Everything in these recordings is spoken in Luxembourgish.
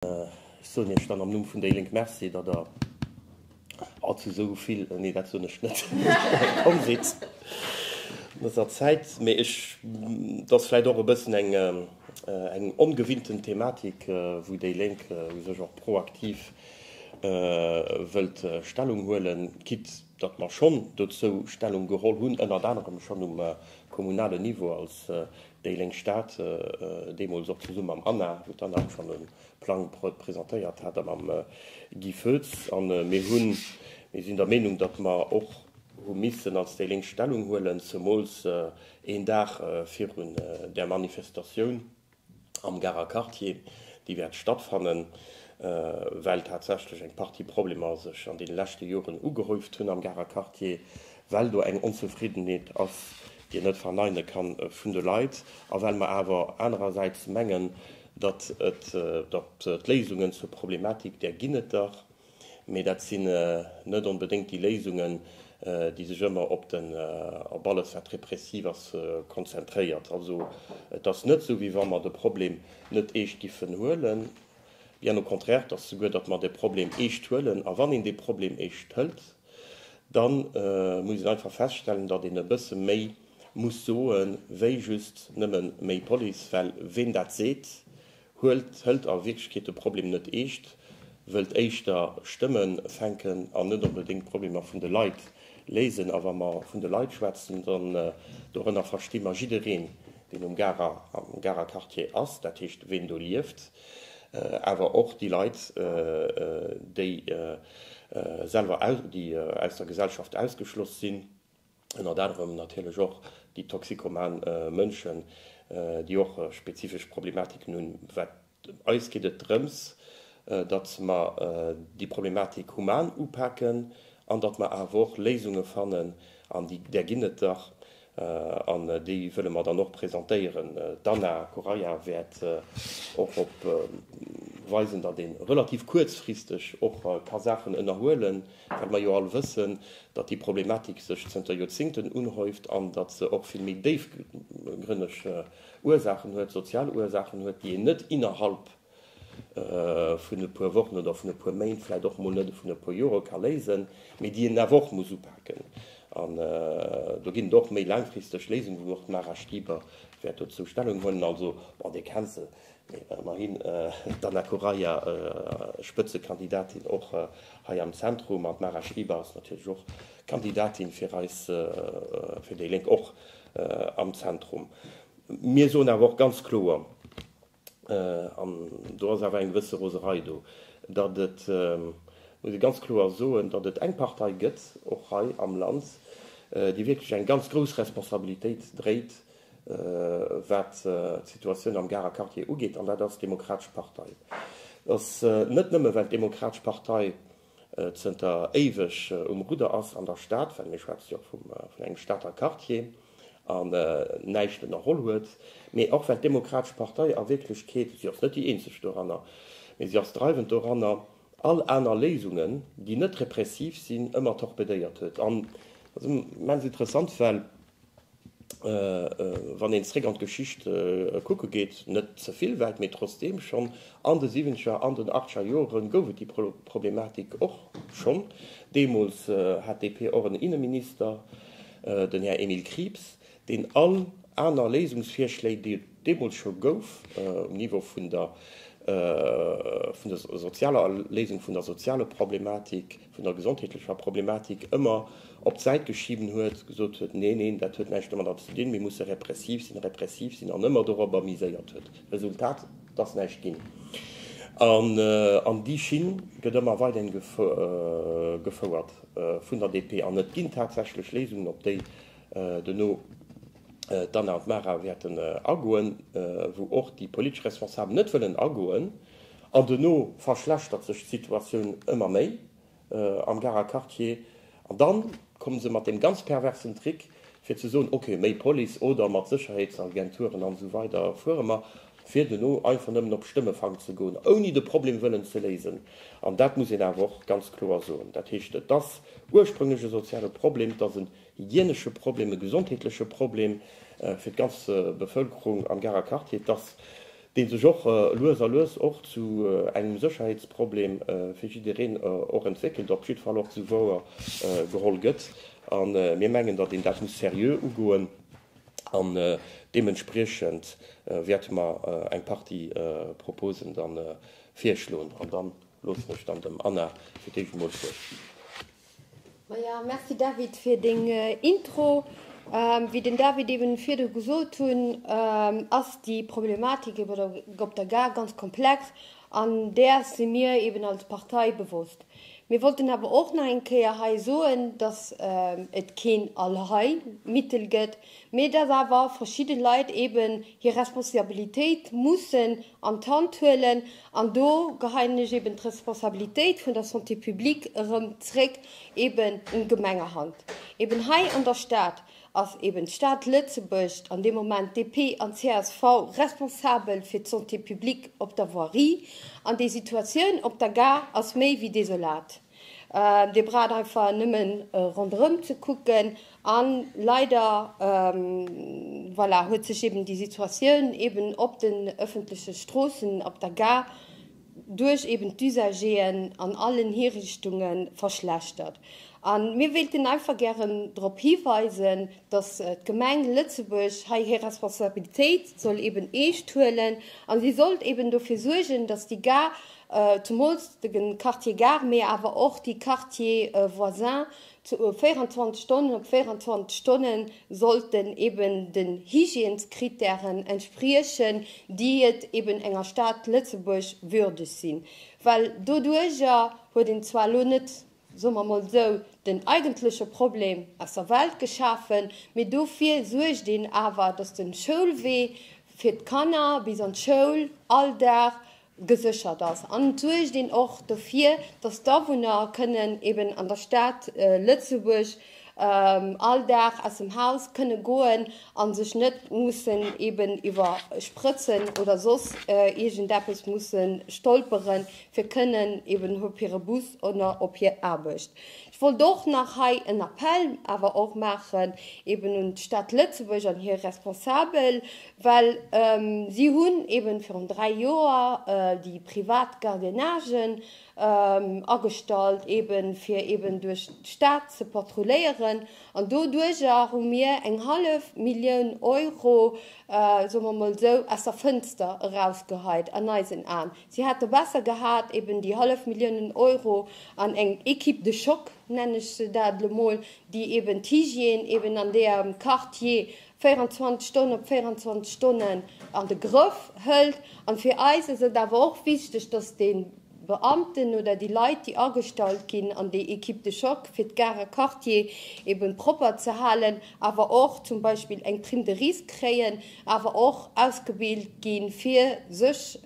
Ech soen Iech dann am Numm vun déi Lénk Merci, datt Der all zu esou vill, nee, dat soen ech net, komm sidd an dëser Zäit. Mee ech, et ass vläicht och e bëssen eng, eng ongewinnten Thematik, wou déi Lénk u sech och proaktiv wëllt Stellung huelen, quitte datt mer schonn dozou Stellung geholl hunn, ënnert anerem schonn um kommunalen Niveau als Déi Lénk Stad, deemools och zesumme mam Anna, wou d'Anna och schonn e Plang presentéiert hat, a mam Guy Foetz. A mir hunn, mir sinn der Meenung, datt mer och hu missen als déi Lénk Stellung huelen, zemools een Dag virun där Manifestatioun am Garer Quartier, déi wäert stattfannen, well tatsächlech eng Partie Problemer sech an deene leschte Joren ugehäuft hunn am Garer Quartier, well do eng Onzefriddenheet ass, déi een net verneine kann vun de Leit, a well mer awer anerersäits mengen, datt et, datt d'Léisungen zur Problematik, där ginn et der, mee dat sinn net onbedéngt déi Léisungen, déi sech ëmmer op den, op alles wat repressiv ass, konzentréiert. Also et ass net esou, wéi wa mer de Problem net eescht giffen huelen, bien au contraire, et ass souguer, datt mer de Problem eescht huelen, a wann een dee Problem eescht hëlt, Da muss een einfach feststellen, datt een e bësse méi muss soe wéi just nëmme méi Police, well ween dat seet, huelt, hëlt a Wierklechkeet de Problem net eescht, wëllt éischter Stëmme fänken an net onbedéngt d'Problemer vun de Leit léisen. A wa mer vun de Leit schwätzen, dann dorënner versti mer jiddereen, deen um Garer, am Garer Quartier ass, dat heescht ween do lieft, awer och déi Leit, déi selwer déi aus der Gesellschaft ausgeschloss sinn, ënnert anerem natierlech och déi toxikoman Mënschen, déi och spezifesch Problematiken hunn. Wat eis geet et drëms, datt mer déi Problematik human upaken an datt mer awer och Léisunge fannen, an déi där ginn et dach, An déi wëlle mer dann och presentéieren. D'Anna Correia wäert och op weisen, datt ee relativ kuerzfristeg och ka Saachen ënnerhuelen, well mer jo all wëssen, datt déi Problematik sech zënter Joerzingten unhäuft an datt se och vill méi déifgrënneg Ursaachen huet, sozial Ursaachen huet, déi een net innerhalb vun e puer Wochen oder vun e puer Méint, vläicht och emol net vun e puer Jore ka léisen, mee déi een awer och muss upaken. An do ginn et och méi laangfristeg Léisungen, wou och d'Mara Stieber wäert dozou Stellung huelen. Also, bon, Dir kennt se, mee ëmmerhin d'Anna Correia, Spëtzekandidatin och hei am Zentrum, an d'Mara Stieber ass natierlech och Kandidatin fir eis, fir déi Lénk och am Zentrum. Mir soen awer och ganz kloer, an do ass awer eng gewësse Roserei do, datt et, muss ee ganz kloer soen, datt et eng Partei gëtt, och hei am Land, déi wierklech eng ganz grouss Responsabilitéit dréit, wat d'Situatioun am Garer Quartier ugeet, an dat ass d'Demokratesch Partei. Et ass net nëmme, well d'Demokratesch Partei zënter éiweg um Rudder ass an der Stad, well mir schwätze jo och vun engem Stater Quartier, an näischt ënnerholl huet, mee och well d'Demokratesch Partei a Wierklechkeet, si ass net déi eenzeg doranner, mee si ass dreiwend doranner, all aner Léisungen, déi net repressiv sinn, ëmmer torpedéiert huet. An dat ass immens interessant, well wann een zréck an d'Geschicht kucke geet, net ze vill wäit, mee trotzdeem, schonn an de siwwenzeger an den achtscher Jore gouf et déi Problematik och schonn. Deemools hat d'DP och en Inneminister, den Här Emile Krieps, deen all aner Léisungsvirschléi, déi et deemools scho gouf um Niveau vun der vun der sozialer Léisung vun der soziale Problematik, vun der gesondheetlecher Problematik, ëmmer op d'Säit geschiben huet, gesot huet, neen, neen, dat huet näischt domadder ze dinn, mir musse repressiv sinn, repressiv sinn, an ëmmer dorobber miséiert huet. Resultat, et ass näischt ginn. An an déi Schinn gëtt ëmmer weiderhin gefouert vun der DP. An et ginn tatsächlech Léisungen, op déi duerno d'Anna an d'Mara wäerten agoen, wou och déi politesch Responsabel net wëllen agoen. An duerno verschlechtert sech d'Situatioun ëmmer méi am Garer Quartier. An da komme se mat deem ganz perversen Trick, fir ze soen, ok, méi Police oder mat Sécherheetsagenturen an esou weider fuere mer, fir duerno einfach nëmmen op Stëmmefang ze goen, ouni de Problem wëllen ze léisen. An dat muss een awer och ganz kloer soen. Dat heescht, et ass ursprünglech e soziale Problem, et ass en hygienesche Problem, e gesondheetleche Problem fir d'ganz Bevëlkerung am Garer Quartier. Et ass. dee sech och lues a lues och zu engem Sécherheetsproblem fir jiddereen och entwéckelt, op jiddwer Fall och esou wouer geholl gëtt. A mir mengen, datt een dat muss seriö ugoen an deementspriechend wäerte mer eng Partie Proposen da virschloen. An da loossen ech dann dem Anna fir d'éischt emol d'Wuert. Maja, merci David fir deng Intro. Wéi den David eben virdu gesot hunn, ass déi Problematik eben op der Gare ganz komplex an däers si mir eben als Partei bewosst. Mir wollten awer och nach eng Kéier hei soen, dass et keen Allheilmittel gëtt, mee dass awer verschidde Leit eben hir Responsabilitéit mussen an d'Hand huelen an do geheien ech eben d'Responsabilitéit vun der Santé publique erëm zréck eben un d'Gemengehand. Eben hei an der Stad ass eben d'Stad Lëtzebuerg, an deem Moment DP an csv, responsabel fir d'Santé publique op der Voirie an déi Situatioun op der Gare ass méi wéi desolat. Dir braucht einfach nëmmen ronderëm ze kucken. A leider, voilà, huet sech eben déi Situatioun eben op den öffentleche Stroossen, op der Gare, duerch eben d'Usageren an allen Hirichtunge verschlechtert. A mir wéilten einfach gären drop hiweisen, dass d'Gemeng Lëtzebuerg hei hir Responsabilitéit soll eben eescht huelen a si sollt eben dofir suergen, dass déi Gare Zemools de Quartier Gare, mee awer och déi Quartiers voisins, zu 24 Stonnen op 24 Stonne sollten eben den Hygièneskritären entspriechen, déi et eben enger Stad Lëtzebuerg würdeg sinn. Well doduerjer huet een zwar elo net, soe mer mol esou, den eigentleche Problem aus der Welt geschafen, mee dofir suergt een awer, dass de Schoulwee fir d'Kanner bis an d'Schoul all Dag geséchert ass. An et suergt een och dofir, dass d'Awunner kënnen eben an der Stad Lëtzebuerg all Dag aus dem Haus kënne goen a sech net mussen eben iwwer Sprëtzen oder soss iergendeppes musse stolperen, fir kënnen eben op hire Bus oder op hir Aarbecht. Ech wollt och nach hei en Appell awer och maachen eben un d'Stad Lëtzebuerg an hir Responsabel, Well si hunn eben virun 3 Joer déi privat Gardiennagen agestallt, eben fir eben duerch d'Stad ze patrulléieren. An doduerjer hu mir eng hallef Millioun Euro, soe mer emol esou, aus der Fënster erausgeheit an eisen Aen. Si hätte besser gehat, eben déi hallef Milliounen Euro an eng Équipe de choc, nennen ech se dat elo mol, déi eben d'Hygiène eben an deem Quartier 24 Stonnen op 24 Stonnen an de Grëff hëlt. An fir eis ass et awer och wichteg, dass dee Beamten oder déi Leit, déi agestallt ginn an déi Équipe de choc, fir d'Garer Quartier eben propper ze halen, awer och zum Beispill eng Prime de risque kréien, awer och ausgebilt ginn, fir sech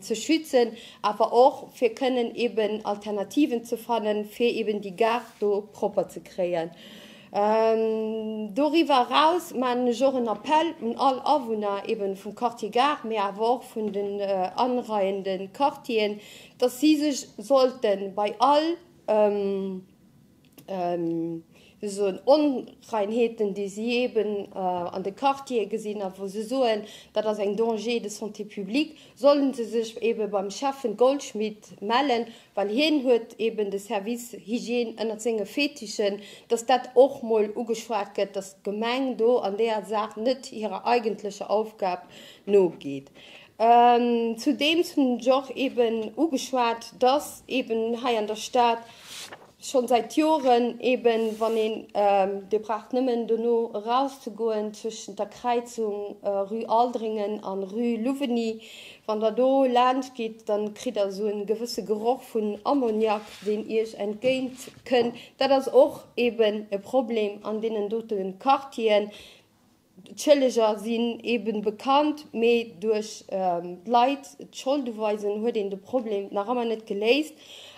ze schützen, awer och fir kënnen eben Alternativen ze fannen, fir eben déi Gare do propper ze kréien. Doriwwer eraus maachen ech och en Appell un all Awunner eben vum Quartier Gare, mee awer och vun den anreiende Quartieren, dass si sech sollte bei all, wéi soen, Onreinheeten, déi si eben an de Quartiere gesinn a wou se soen, dat ass eng Danger de santé publique, sollen se sech ebe beim Schäffen Goldschmidt mellen, well hien huet eben de Service Hygiène ënnert senge Fetichen, dass dat och mol ugeschwat gëtt, dass d'Gemeng do an deeër Saach net hirer eigentlecher Aufgab nogeet. Zudeems hunn ech och eben ugeschwat, dass eben hei an der Stad Schonn säit Joren eben, wann een, Dir braucht nëmmen dono erauszegoen, zwëschent der Kräizung Rue Aldringen an Rue Louveny, wann Der do laanscht gitt, dann kritt Der esou en gewësse Geroch vun Ammoniak, deen Iech entgéint kënnt. Dat ass och eben e Problem an deenen dote Quartieren. D'Schëlleger sinn eben bekannt, mee duerch d'Leit d'Schold uweisen huet een de Problem nach ëmmer net geléist.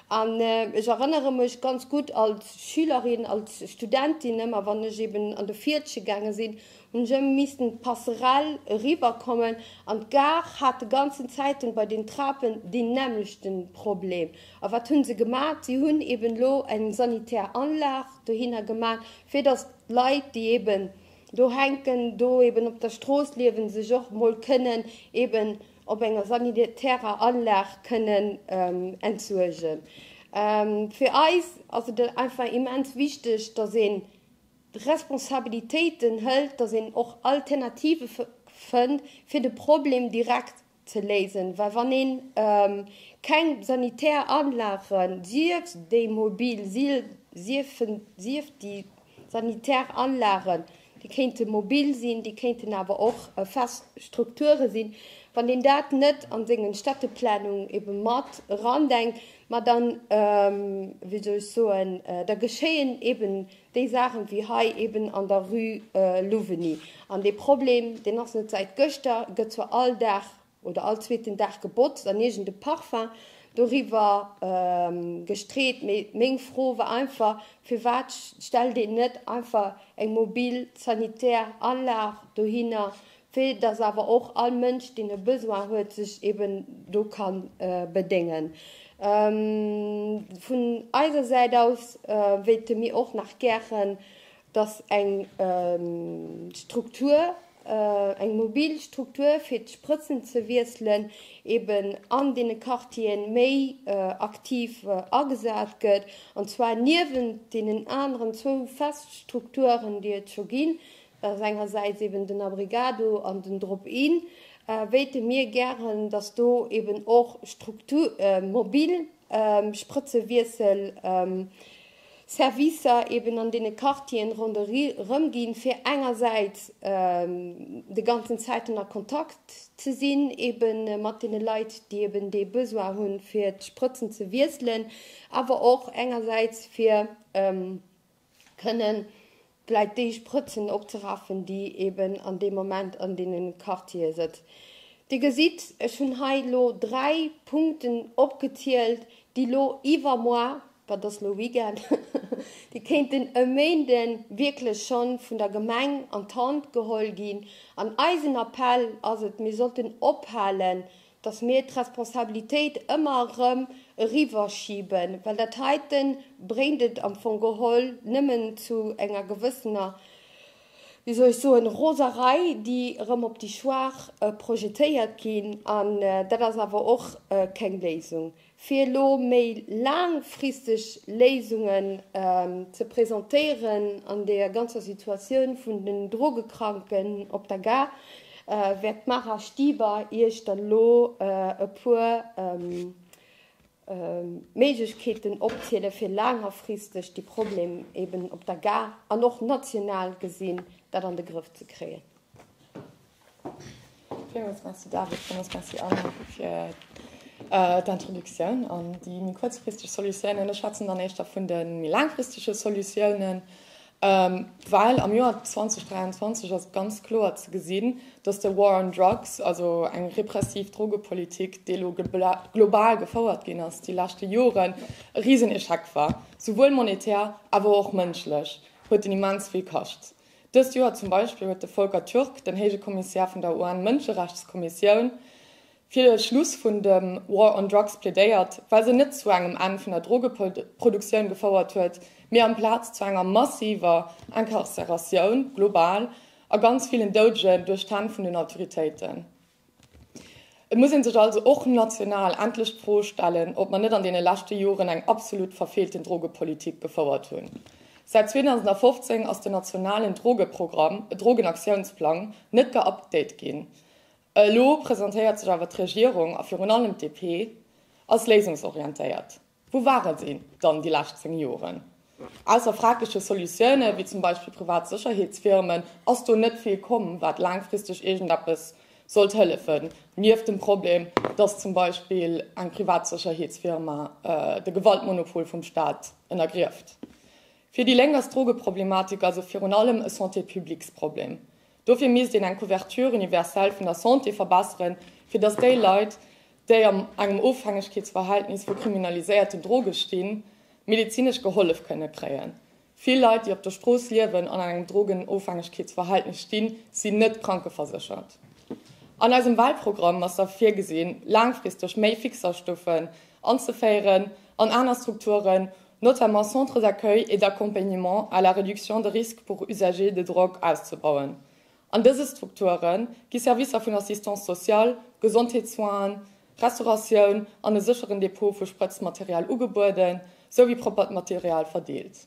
An ech erënnere mech ganz gutt als Schülerin, als Studentin, ëmmer wann ech eben an de Fiertche gaange sinn, hunn ech ëmmer missten d'Passerelle eriwwer kommen an d'Gare hat de ganzen Zäiten bei den Trapen deen nämmlechten Problem. A wat hunn se gemat? Si hunn eben elo eng sanitär Anlag dohinner gemat, fir datt d'Leit, déi eben do hänken, do eben op der Strooss liewen, sech och mol kënnen eben op enger sanitärer Anlag kënnen entsuergen. Fir eis ass et einfach immens wichteg, dass een Responsabilitéiten hëlt, dass een och Alternative fënnt, fir de Problem direkt ze léisen. Well wann ee keng sanitär Anlagen, sief déi mobil, sief déi sanitär Anlagen, déi kéinte mobil sinn, déi kéinten awer och fest Strukture sinn, wann een dat net a sengen Städteplanung ebe mat erandenkt, ma dann, wéi soll ech soen, da geschéien eben déi Saachen wéi hei eben an der Rue Louveny. An dee Problem, deen ass net säit gëschter, gëtt zwar all Dag oder all zweeten Dag gebotzt an iergend e Parfum doriwwer gestreet, mee meng Fro war einfach, Firwat stellt een net einfach eng mobil sanitär Anlag dohinner, fir dass awer och all Mënsch, deen e Besoin huet, sech eben do ka bedéngen? Vun eiser Säit aus wéilte mir och nach gären, dass eng Struktur, eng mobil Struktur fir d'Sprëtzen ze wiesselen, eben an deene Quartieren méi aktiv agesat gëtt, an zwar niewent deenen aneren zwou fest Strukturen, déi et scho ginn, dat ass engersäits eben den Abrigado an den Drop-in, wéilte mir gären, dass do eben och Struktur, mobil Sprëtzewiessel, Servicer eben an deene Quartieren ronderëm ginn, fir engersäits de ganzen Zäiten a Kontakt ze sinn ebe mat deene Leit, déi eben dee Besoin hunn, fir d'Sprëtzen ze wiesselen, awer och engersäits fir kënnen vläit déi Sprëtzen opzerafen, déi eben an deem Moment an deene Quartiere sëtzt. Dir gesitt, ech hunn hei elo 3 Punkten opgezielt, déi elo iwwermoar, wat ass elo Weekend, déi kéinten e Méinde wierklech scho vun der Gemeng an d'Hand geholl ginn. An eisen Appell ass et, mir sollten ophalen, dass mir d'Responsabilitéit ëmmer erëm eriwwerschiben, well dat heite bréngt et am Fong geholl nëmmen zu enger gewëssener, wéi soll ech soen, Roserei, déi erëm op déi Schwaach projetéiert ginn. An dat ass awer och keng Léisung. Fir elo méi laangfristeg Léisungen ze presentéieren an deeër ganzer Situatioun vun den Drogekranken op der Gare, wäert d'Mara Stieber Iech dann elo e puer Méiglechkeeten opzielen, fir laangerfristeg dee Problem eben op der Gare an och national gesinn dat an de Grëff ze kréien. Villmools Merci David, villmools Merci Anna fir d'Introductioun an déi méi kuerzfristeg Solutiounen. Ech schwätzen dann éischter vun de méi laangfristege Solutiounen, well am Joer 2023 ass et ganz kloer ze gesinn, dass de War on Drugs, also eng repressiv Drogepolitik, déi elo global gefouert ginn ass déi leschte Joren, e Risenechec war, souwuel monetär, awer och mënschlech huet en immens vill kascht. Dëst Joer zum Beispill huet de Volker Türk, den héije Kommissär vun der UN-Mënscherechtskommissioun, fir e Schluss vun dem War on Drugs plädéiert, well se net zu engem Enn vun der Drogeproduktioun gefouert huet, mee amplaz zu enger massiver Incarceratioun global a ganz villen Doudegen duerch d'Hänn vun den Autoritéiten. Et muss ee sech also och national endlech d'Fro stellen, ob mer net an deene leschte Joren eng absolut verfeelten Drogepolitik gefouert hunn. Säit 2015 ass den nationalen Drogeprogramm, Drogenaktionsplang, net geupdate ginn. Elo presentéiert sech awer d'Regierung, a virun allem d'DP, als léisungsorientéiert. Wou ware si dann déi lescht 10 Joren? Ausser fragleche Solutioune wéi zum Beispill privat Sécherheetsfirmen ass do net vill komm, wat laangfristeg iergendeppes sollt hëllefen, nieft dem Problem, dass zum Beispill eng privat Sécherheetsfirma de Gewaltmonopol vum Staat ënnergrieft. Fir déi Lénk ass d'Drogeproblematik also virun allem e Santé-publiques-Problem. Dofir misst een eng Couverture universelle vun der Santé verbesseren, fir datt déi Leit, déi am engem Ofhängegkeetsverhältnis vu kriminaliséierten Droge stinn, medezinesch gehollef kënne kréien. Vill Leit, déi op der Strooss liewen an an engem Drogenofhängegkeetsverhältnis stinn, sinn net krankeverséchert. An eisem Wahlprogramm ass da virgesinn, laangfristeg méi Fixerstuffen anzeféieren an aner Strukturen, notamment Centres d'accueil et d'accompagnement à la réduction de risques pour usagers de drogue auszebauen. An dëse Strukture gi Servicer vun Assistance sociale, Gesondheetssoinen, Restauratioun an e sécheren Depot vu Sprëtzmaterial ugebueden, sou wéi proppert Material verdeelt.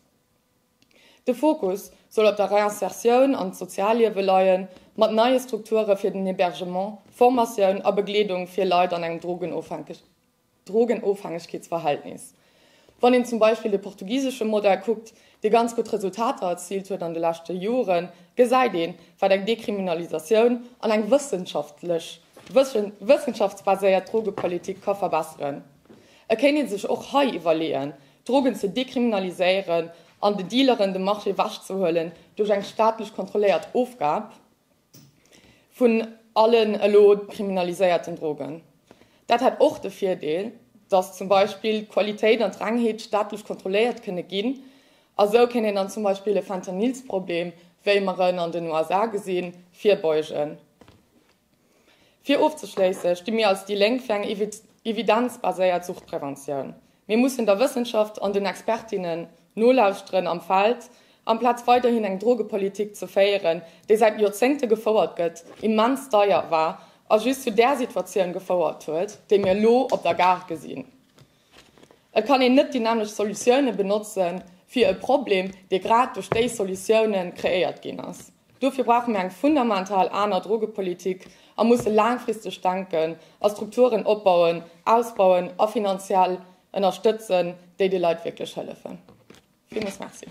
De Fokus soll op der Reinsertioun an d'Sozialliewe leien, mat neie Strukture fir den Hébergement, Formatioun a Begleedung fir Leit an engem Drogenofhängegkeetsverhältnis. Wann een zum Beispill de portugisesche Modell kuckt, dee ganz gutt Resultater erziilt huet an de leschte Joren, gesäit een, wat eng Dekriminalisatioun an eng wëssenschaftlech, wëssenschaftsbaséiert Drogepolitik ka verbesseren. Et kéint ee sech och hei iwwerleeën, Drogen ze dekriminaliséieren an den Dealeren de Marché ewechzehuelen duerch eng staatlech kontrolléiert Ofgab vun allen elo kriminaliséierten Drogen. Dat hätt och de Virdeel, datt zum Beispill d'Qualitéit an d'Rengheet staatlech kontrolléiert kënne ginn a sou kéint een dann zum Beispill e Fentanylsproblem, wéi mer en an den USA gesinn, virbeugen. Fir ofzeschléisse sti mir als déi Lénk fir eng evidenzbaséiert Suchtpreventioun. Mir mussen der Wëssenschaft an den Expertinnen nolauschteren am Feld, amplaz weiderhin eng Drogepolitik ze féieren, déi säit Joerzéngte gefouert gëtt, immens deier war a just zu där Situatioun gefouert huet, déi mir elo op der Gare gesinn. Et kann een net déi nämmlecht Solutioune benotze fir e Problem, dee grad duerch déi Solutioune kreéiert ginn ass. Dofir brauche mir eng fundamental aner Drogepolitik a musse laangfristeg denken a Strukturen opbauen, ausbauen a finanziell ënnerstëtzen, déi de Leit wierklech hëllefen. Villmools Merci.